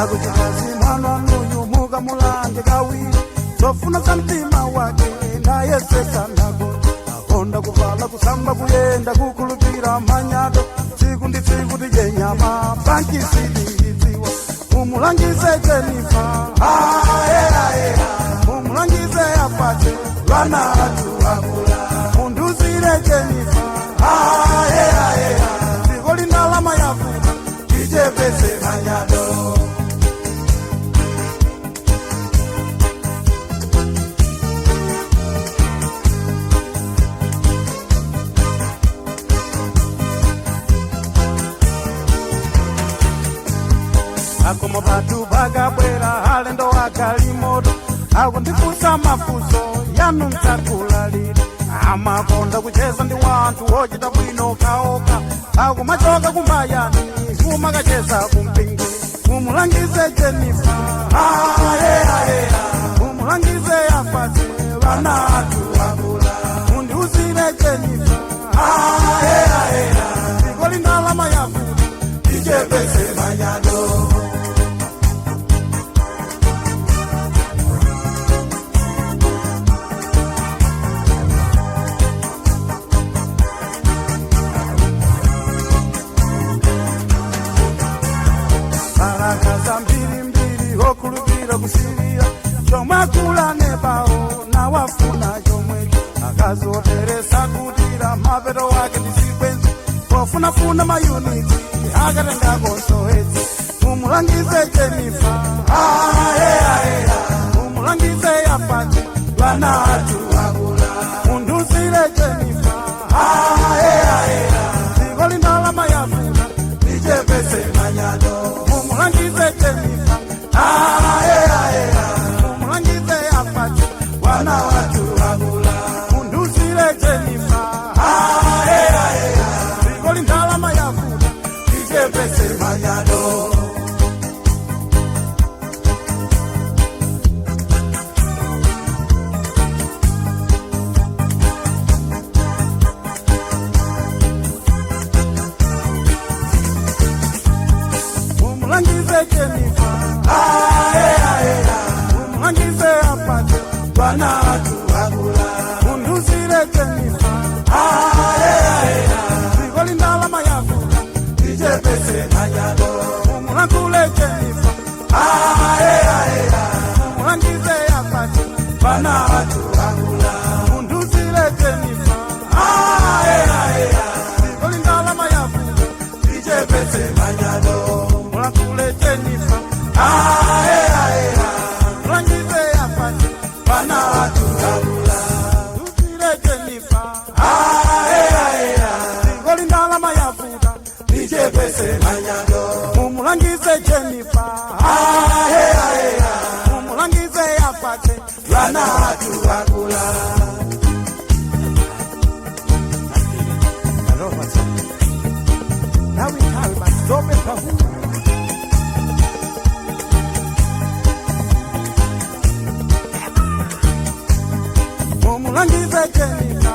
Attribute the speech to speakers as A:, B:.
A: Akuchikazi mwana nuyu mukamulange kawiri zofuna za mtima wake naye sesanako akonda kuvala kusamba kuyenda kukulupira manyato tsiku ndi tsiku tidye nyama pankisiliidziwa mumulangize Jenifa mumulangize apate vana atu akula munduzire Jenifa dziko lindalama yavuta tichepese manyado. Akomo batu bagabwera alendo akalimoto akundifunsa mafunso yanu mtakulalira amakonda kucheza ndi wanthu wochita bwino kaoka akumachoka kumbayani kumakacheza kumpingi mumulangize Jenifa mumulangize afate vana atu akula mundiuzire Jenifa dziko lindalama yavuta tichepese manyado. Baraka za mbirimbiri okulupira kusilira chomwe nebawo nawafuna chomwecho akazoteresa kutira mapeto wake ndi sikwenzi pofunafuna mayuniti akatengakonsoedzi mumulangize Jenifa mumulangize apate vana atu akula munduzire Jenifa dziko lindalama yavuta tichepese manyado mumulangize Jenifa mumulangize apate wana watu akula munduzire Jenifa dziko lindalama yavuta tichepese manyado. Mumulangize Jenifa mumulangize apate vana atu akula munduzire Jenifa dziko lindalama yavuta tichepese manyado mumulangule Jenifa mumulangize apate vana atu akula munduzire Jenifa dziko lindalama yavuta tichepese manyado mulangule Jenifa mulangize apate vana atu akula munduzire Jenifa dziko lindalama yavuta tichepese manyado mumulangize Jenifa mumulangize apate vana atu akula. Now we carry my stop and mumulangize Jenifa.